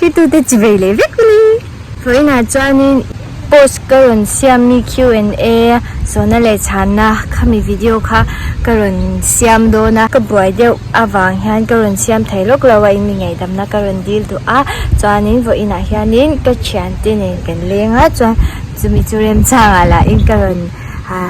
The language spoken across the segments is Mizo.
Thirtute chi vei leh vek a ni. Vawiinah chuanin post ka rawn siam mi Q and A zawhna leh chhanna khami video kha ka rawn siam dawn a. Ka buai deuh avang hian ka rawn siam thei lawk lo a, in mi ngaihdamna ka rawn dil duh a. Chuanin vawiinah hianin ka thiante nen kan leng a, chuan chumi chu remchangah lahin ka rawn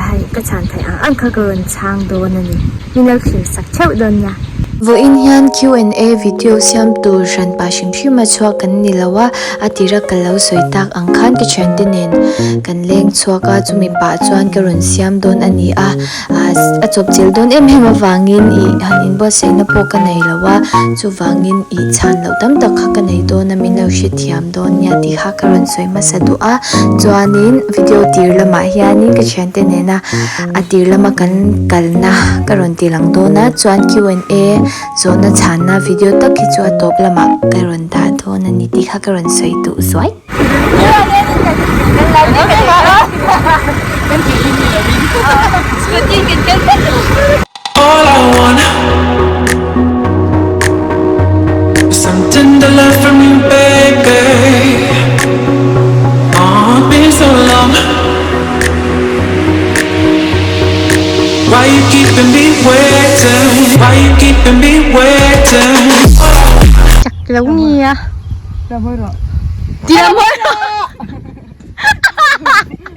hei ka chhan theih ang ang kha ka rawn chhang dawn a ni. Min lo thlir sak theuh dawn nia. Vawiin hian Q and A video siam tur hran pah hrim hrim a chhuak kan ni lo a, a tira ka lo sawi tak ang khan ka thiante nen kan leng chhuak a, chumi pah chuan ka rawn siam dawn a ni a, a chawp chilh dawn em em avangin ih han inbuatsaihna pawh ka nei lo a, chuvangin ih chhan loh tam tak kha ka nei dawn a, min lo hrethiam dawn nia tih kha ka rawn sawi hmasa duh a, chuanin video tir lamah hianin ka thiante nena A tir lama kan kalna ka rawn ti lang dawn a, chuan Q and A zawhna chhanna video tak hi chu a tawp lamah ka rawn dah dawn a ni tih kha ka rawn sawi duh zuai. All I want is some tender love from you, baby. Oh, it's been so long. Why you keeping me waiting? Why you keeping me waiting? Chak lo nia. Ti la mawi rawh.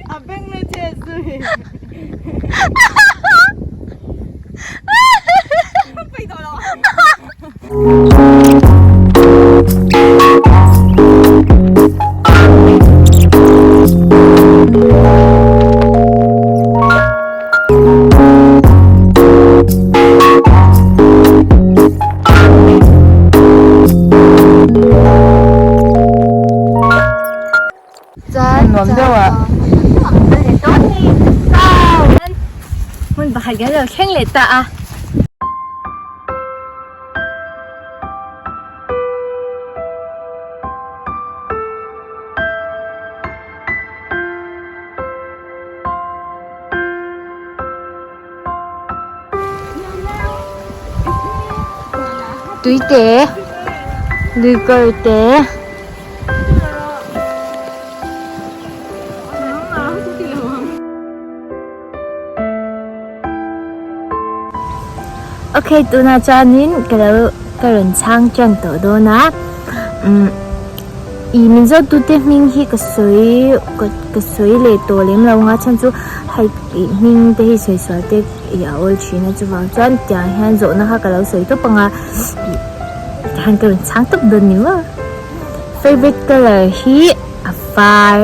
A beng le che zui. Chuan nuam deuh a hmun pakhat kan lo thleng leh ta a. Tui te lui kawr te. Ok tunah chuanin ka lo ka rawn chhang tan tawh dawn a umm ih min zawt tute hming hi ka sawi ka sawi leh tawh lem lo ang a chhan chu hei ih hming te hi sawi sual te ih a awl thin a chuvang chuan tiang hian zawhna kha ka lo sawi tawp ang a ih tihian ka rawn chhang tawp dawn ni maw favourite colour hi a var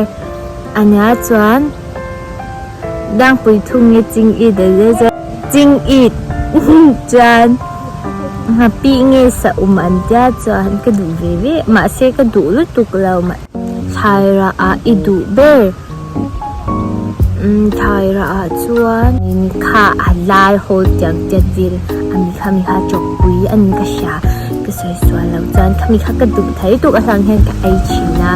a nia chuan. Dangpui thung nge ching it a zia zia ching it chuan nghapih nge sa um an tia chuan ka duh ve ve mahse ka duh lutuk lo thlai rah ah i duh ber umm thlai rah ah chuan kha a lai hawl tiang tiat vel a mi kha mi kha chawkpui a ni ka hria ka sawi sual lo chuan khami kha ka duh thei tuk a hlang hian ka ei thin a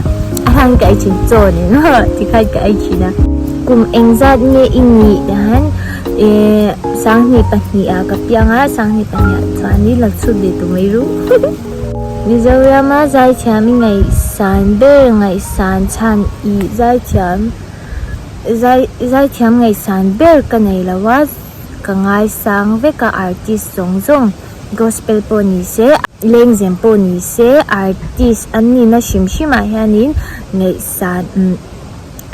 a hlang ka ei thin chaw ni maw tikhan ka ei thin a kum engzat nge i nih hian eh sanghnih pahnih ah ka piang a sanghnih pahnih ah chuanin lo chhut ve tu mai ru Mizoram a zaithiam i ngaihsan ber ngaihsan chhan i zaithiam zai zaithiam ngaihsan ber ka nei lo a ka ngaisang vek a artist zawng zawng. Gospel pawh ni se, lengzem pawh ni se, artist an nihna hrim hrim ah hianin ngaihsan umm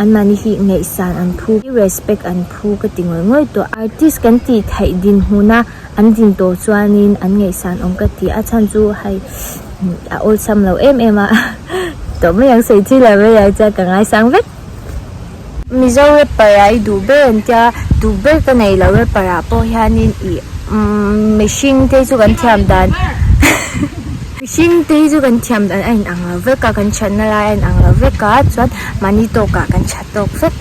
anmahni hi ngaihsan an phu, respect an phu ka ti ngawih ngawih tawh. Artist kan tih theih dinhmuna an din tawh chuanin an ngaihsan awm ka ti a chhan chu hei a awlsam lo em em a tawh mai ang sawi chi lo mai ang chuan ka ngaisang vek. Mizo rapper ah i duh ber an tia, duh ber ka nei lo rapper ah pawh hianin ih umm mihring te hi chu kan thiam dan mihring te hi chu kan thiam dan a inang lo vek a kan thatna lai a inang lo vek a chuan mahni tawkah kan tha tawk vek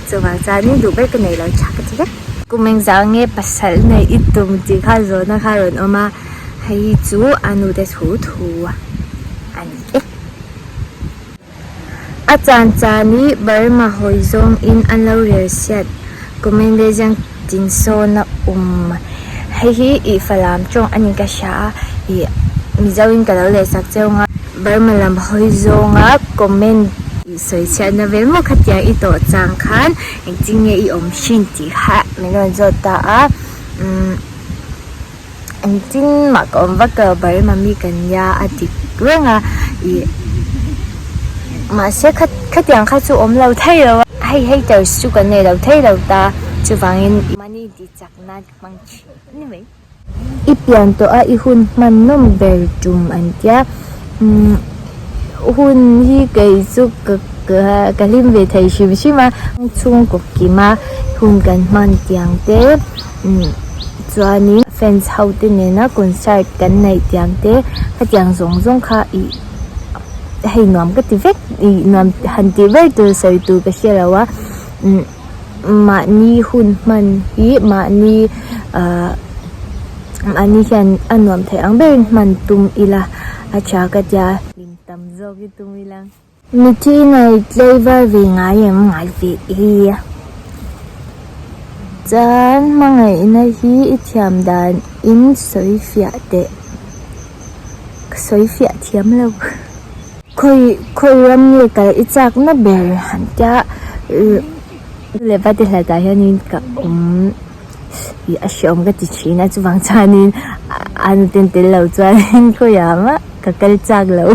chuvang chuanin duh ber ka nei lo tha ka ti vek. Kum engzah nge pasal nei i tum tih kha zawhna kha a rawn awm a hei hi chu a nu te thu thu a ni e. A chan chan i Burma hawi zawng in an lo rel siat comment le ziang tin sawn a um. Hei hi ih Falam tawng a ni ka hria a, ih Mizo in ka lo leh sak cheu nga. Burma lam hawi zawnga comment i sawi chhiatna vel maw khatiang i tawh chang khan engtin nge i awm thin tih kha min rawn zawt ta a umm engtin mah ka awm vak lo Burma mi ka nia a dik reng a ih mahse kha khatiang kha chu awm lo thei lo a hei haters chu kan nei lo thei lo ta chuvangin mahni intih chak nan ka hmang thin a ni mai. I pian tawh a i hun hman nawm ber tum an tia umm hun hi kei chu ka ka hlim ve thei hrim hrim a chhungkaw kim a hun kan hman tiang te umm chuanin fans ho te nena concert kan neih tiang te hetiang zawng zawng kha ih hei nuam ka ti vek ih nuam han tih ber tur sawi tur ka hre lo a umm. Mahni hun hman hi mahni ahh mahni hian a nuam theih ang berin hman tum ila a tha ka tia. Hlim tam zawk i tum ila. Mithi nei tlei var ve ngai em ngai ve i. Chuan hmangaihna hi i thiam dan in sawi fiah teh. Ka sawi fiah thiam lo. Khawi khawi ram nge kal i chakna ber han tia leh va ti hlat ah hianin ka awm ih a hreawm ka ti thin a chuvang chuanin a nuten tel lo chuanin khawiah mah ka kal chak lo.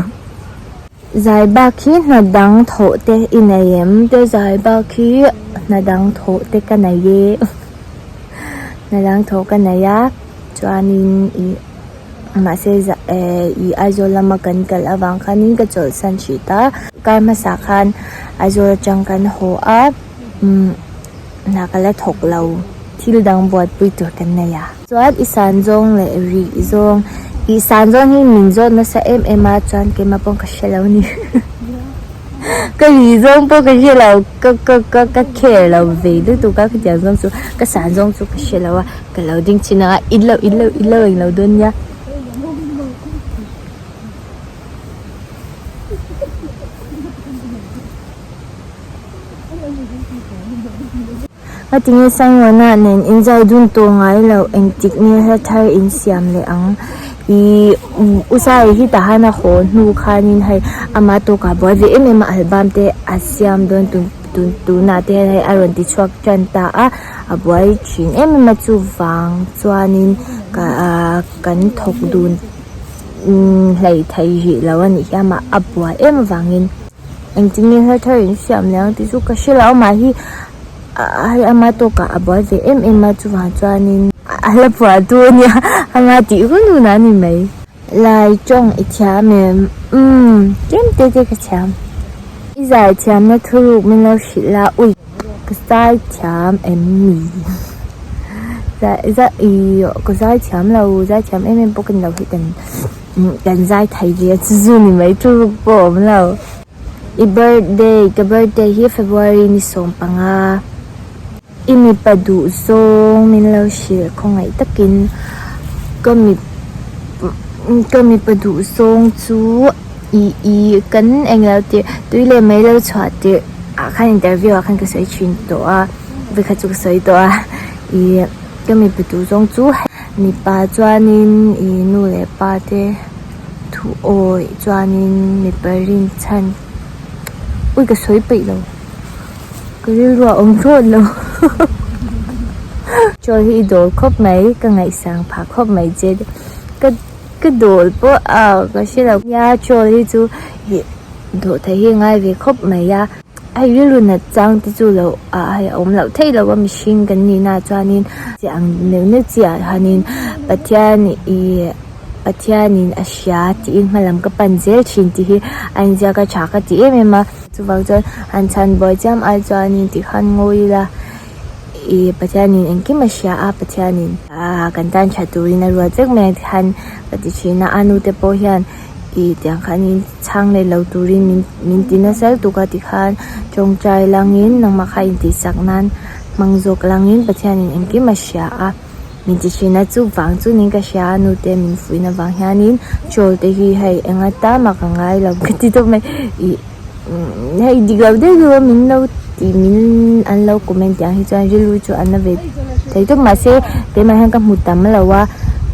Zai bak hi hna dang thawh te i nei em? Te zai bak hi hna dang thawh te ka nei e hna dang thawh ka nei a chuanin ih. Mahse ih Aizawl lama kan kal avang khanin ka chawlhsan hrih ta. Kar hmasa khan Aizawl atang kan haw a, umm hna ka la thawk lo, thil dang buatpui tur kan nei a. Chuan i san zawng leh rih zawng, ih san zawng hi min zawt nasa em em a, chuan keimah pawh ka hre lo a ni. Ka ri zawng pawh ka hre lo ka ka ka ka care lo ve lutuk a khatiang zawng chu ka san zawng chu ka hre lo a ka lo ding chin ang a in lo in lo in lo englo dawn nia. Ngatinge Simona nen in zai dun tawh ngai lo engtik nge hla thar in siam leh ang ih u Sai hi tahan a haw hnu khanin hei ama tawkah buai ve em em a album te a siam dawn tun tun tunah te hian hei a rawn ti chhuak tan ta a a buai thin em em a chuvang chuanin ka ah kan thawk dun hleih thei rih lo a nih hi amah a buai em avangin. Engtin nge hla thar in siam leh ang tih chu ka hre lo amah hi hei ama tawkah a buai ve em em a chuvang chuanin a la phuah tu ania ama tih hun hun a ni mai. Lai tawng i thiam em? Umm tlem te te ka thiam. I zai thiamna thuruk min lo hrilh a ui ka zai thiam em mi? Zai ih ka zai thiam lo zai thiam em em pawh ka ni lo hi kan. Kan zai thei ve a chu zu ni mai thuruk pawh a awm lo. I birthday, ka birthday hi February ni 15. I mipa duh zawng min lo hrilh khawngaih takin ka mi ka mipa duh zawng chu i i kan englo tirh tui leh mai lo chhuah tirh ah khan interview ah khan ka sawi thin tawh a vawikhat chu ka sawi tawh a i ka mipa duh zawng chu. Mipa chuanin ih nu leh pa te thu awih chuanin mipa rinchhan ui ka sawi peih lo ka rilru a awm thlawt lo chaw hi i dawl khawp mai ka ngaihsang phah khawp mai che ka ka dawl pawh a ka hre lo nia chaw hi chu ih dawh theih hi a ngai ve khawp mai a. Hei rilru nat chang te chu lo ah hei a awm loh theih loh a mihring kan nih na chuanin chi ang neuh neuh chi ah hianin Pathian ih Pathianin a hria tiin hma lam ka pan zel thin tih hi a inziak a tha ka ti em em a chuvang chuan han chhan buai chiam ai chuanin tikhan ngawi ila ih Pathianin engkim a hria a Pathianin ah kan tan tha turin a ruat vek mai a tikhan ka ti thin a a nu te pawh hian ih tiang khanin. Chhang leh lo turin min min ti nasa lutuk a tikhan tawngtai langin nangmah kha intihsak nan hmang zawk langin Pathianin engkim a hria a min ti thin a chuvang chu nin ka hria a nute min fuihna vang hianin chawl te hi hei enga ta mah ka ngai lo ka ti tawp mai ih hei dik lo deuh deuh a min lo ti min an lo comment tih ang hi chuan rilru chu an la ve thei tawp mahse keimah hian ka hmu tam lo a.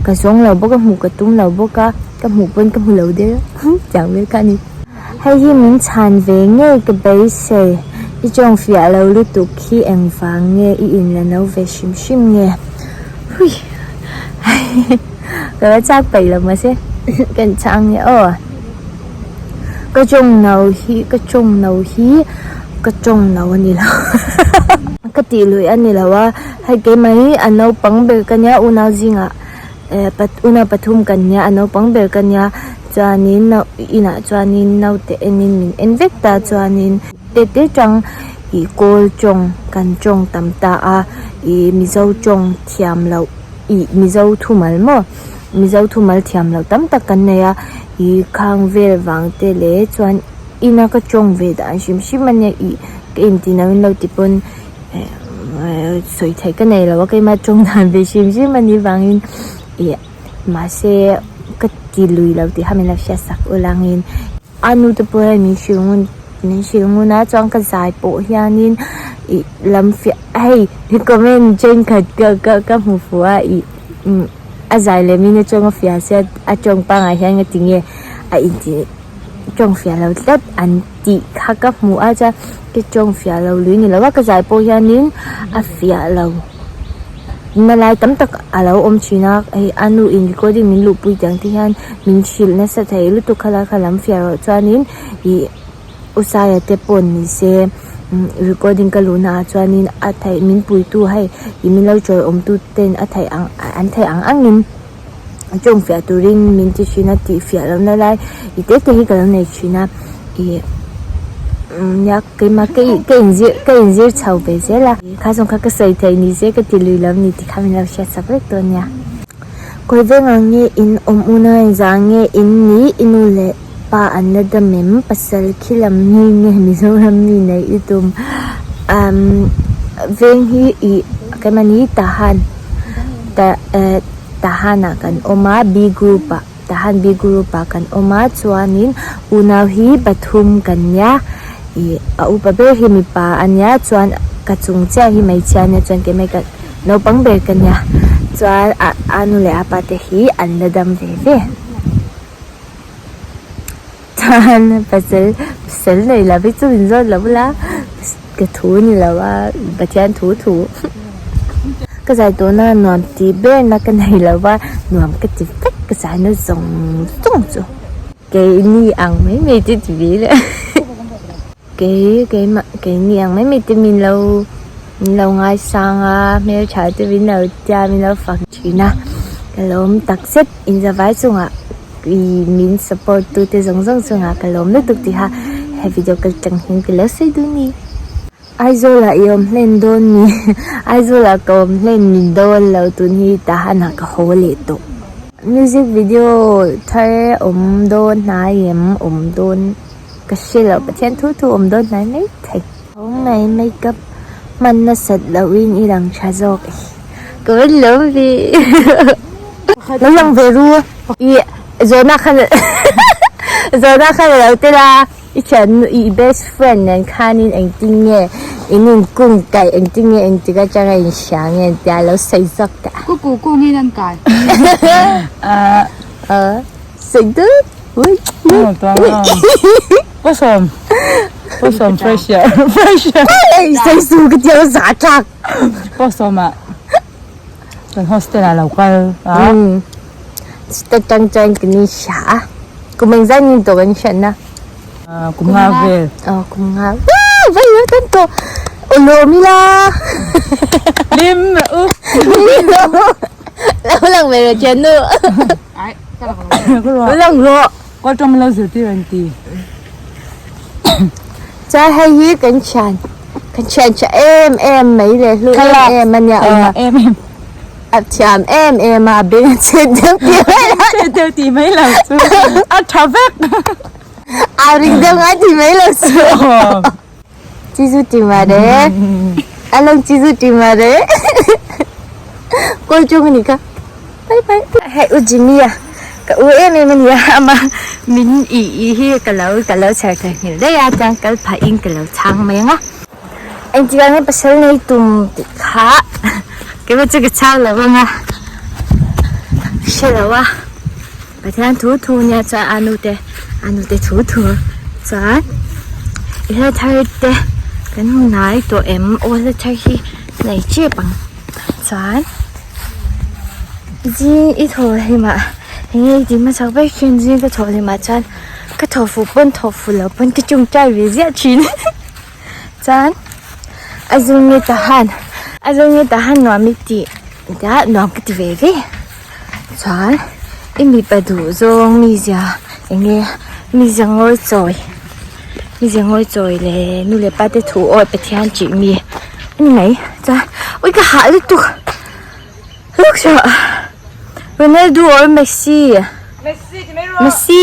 Ka zawng lo bawk a, hmuh ka tum lo bawk a, ka hmuh pawn ka hmu lo der a tiang vel kha a ni. Hei hi min chhan ve ngei ka beisei, i tawng fiah lo lutuk hi engvang nge i inla no ve hrim hrim nge? Hui ka la chak peih lo mahse kan chhang nge aw. Ka tawng no hi ka tawng no hi ka tawng no a ni lo ka tih luih a ni lo a hei keimah hi a naupang ber ka nia unau zingah eh unau pathum kan nia a naupang ber ka nia chuanin nau inah chuanin naute enin min en vek ta chuanin tete tang ih kawl tawng kan tawng tam ta a ih mizo tawng thiam loh ih mizo thumal maw. Mizo thumal thiam loh tam tak kan nei a, ih khang vel vang te leh chuan ina ka tawng ve dan hrim hrim a nia ih ka inti no in lo ti pawn eh sawi theih ka nei lo a keimah tawng dan ve hrim hrim a nih vangin ih mahse ka ti lui lo tih kha min lo hriat sak ulangin a nu te pawh hian min hrilh ngun min hrilh ngun a chuan ka zai pawh hianin ih lam fiah hei comment thenkhat ka ka ka hmu fuh a ih umm. A zai leh min atanga fiah sia a tawng pangai hian nga tinge a intih tawng fiah lo tlat an tih kha ka hmu a chuan ka tawng fiah lo lui ni lo a ka zai pawh hianin a fiah lo na lai tam tak a lo awm thin a hei a nu in recording min luhpui tiang te hian min hrilh nasa thei lutuk kha lai kha lam fiah rawh chuanin ih. Usaia te pawh ni se recording ka luhna ah chuanin a theih min puitu hei ih min lo chawi awm tu ten a theih ang an theih ang angin tawng fiah turin min ti thin a tih fiah lohna lai ih te te hi ka lo nei thin a ih nia keimah ka ih ka inzir ka inzir chho ve zel a kha zawng kha ka sawi theih ni se ka ti lui lo ni tih kha min lo hriat sak vek dawn nia. Kawi veng ang nge in awm una engzah nge in ni i nu leh Pa an la dam em? Pasal khi lam mi nge Mizoram mi nei i tum? Umm veng hi ih keimahni Tahan ta eh Tahan ah kan awm a B group ah Tahan B group ah kan awm a chuanin unau hi pathum kan nia ih a upa ber hi mipa a nia chuan ka chung chiah hi hmeichhia a nia chuan keimah hi ka naupang ber ka nia chuan a a nu leh a pa te hi an la dam ve ve. Chuan pasal pasal nei lo hi chu min zawt lo la ka thu ni lo a Pathian thu thu ka zai tawhna nuam tih ber na ka nei lo va nuam ka ti vek ka zai na zawng zawng chu keini ang mai mai te ti ve le kei keimah keini ang mai mai te min lo min lo ngaisang a hmeltha te min lo tia min lo fak thin a ka lawm takzet inzavai chungah. Ih min support tu te zawng zawng chungah ka lawm lutuk tih a he video kal tang hian ka lo sawi dun ni. Aizawl ah i awm hlen dawn ni Aizawl ah ka awm hlen ni dawn lo tun hi tahan ah ka haw leh tawh. Music video thar awm dawn hnai em awm dawn ka hre lo Pathian thu thu awm dawn hnai mai thei. Ho mai makeup hman nasat loh in i lang tha zawk e ka van lawm ve. Lo lang ve ru i zawhna khan zawhna khan a lo tel a i thiannu i best friend nen khanin engtin nge in inkung kaih engtin nge engtik atanga in hria nge an tia lo sawi zawk ta. Kuku kungin an kai. Aw sawi deuh ui ui. Pasawm pasawm fresh air fresh air. Sawi su ka tia za thlak. Pasawm ah. Kan hostel ah lo kal a. Chuta tang chuan kan in hria a. Kum engzat nge tawh kan hriat na? Kum nga vel. Aw kum nga. Woo! Vai lo tan tawh. Aw lawm ila. Lim la u. Lim la u. Lo lang ve rawh thiannu. Ai, ka lang lo. Lo lang rawh. Kawl tawng min lo zirtir an ti. Chuan hei hi kan thian kan thian tha em em mai leh hlu em em a nia awm a em em a thiam em em a beng a chhet deuh tih mai lo chhet deuh tih mai lo chu a tha vek a ring deuh ngai tih mai lo chu chizu ti ma re a lang chizu ti ma re kawl chung a ni kha Bye bye. Hei u Jimmy a ka u em em a nia ama min ih ih hi ka lo ka lo chher thei nghilh daih a chuan kal phah in ka lo chhang mai ang a. Engtik ah nge pasal nei tum tih kha keimah chu ka chhang lo ang a. hre lo a Pathian thu thu nia chuan a nu te a nu te thu thu chuan i hla thar te kan hmu hnai tawh em aw hla thar hi nei tep ang chuan zing i thaw hlimah eng nge i tih hmasak ber khian zing ka thaw hlimah chuan ka thaw fuh pawn thaw fuh loh pawn ka tawngtai ve ziah thin chuan a zungi tahan a zungi tahan nuam i tih tia nuam ka ti ve ve chuan i mipa duh zawng mizia eng nge mizia ngawi chawi mizia ngawi chawi leh nu leh pa te thu awi Pathian tih mi a ni mai chuan ui ka hah lutuk luk tawh Ronaldo or Messi Messi.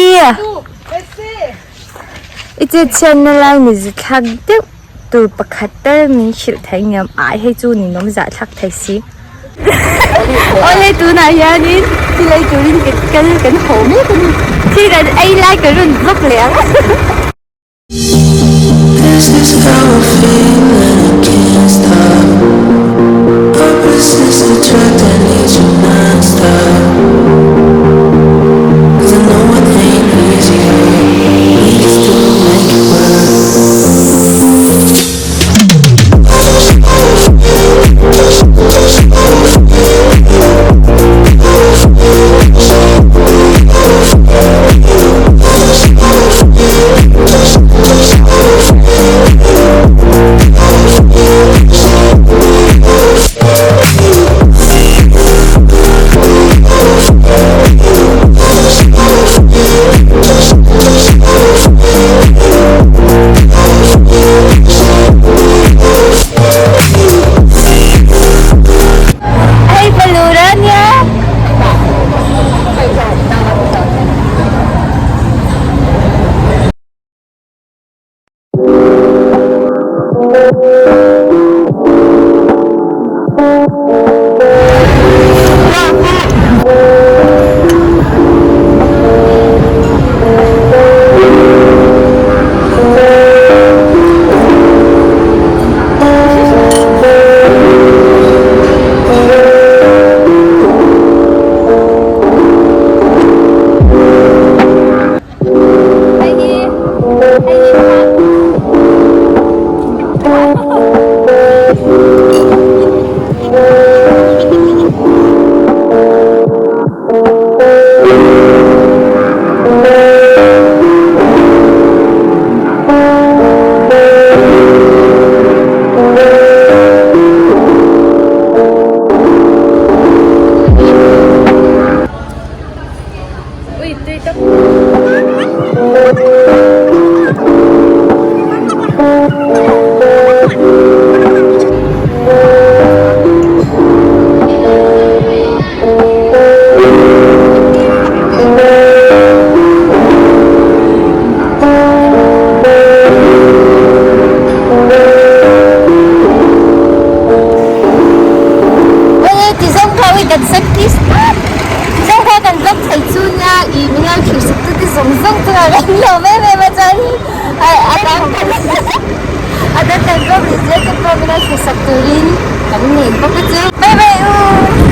I chet chhiatna lai ni zut thlak deuh tur pakhat tal min hrilh thei ngam ai hei chu ninawm zah thlak thei si. Awle tunah hianin thil ei turin kan kal kan haw mek a ni. Thil kan ei lai ka rawn vlog leh ang. This is how I feel and I can't stop. Opposites attract, I need you non-stop. 'Cause I know it ain't easy, but we can still make it work. Hei Palura nia. A dang kan zawm leh zel te pawh min lo hresak turin kan ngen bawk a chu. Bye bye u.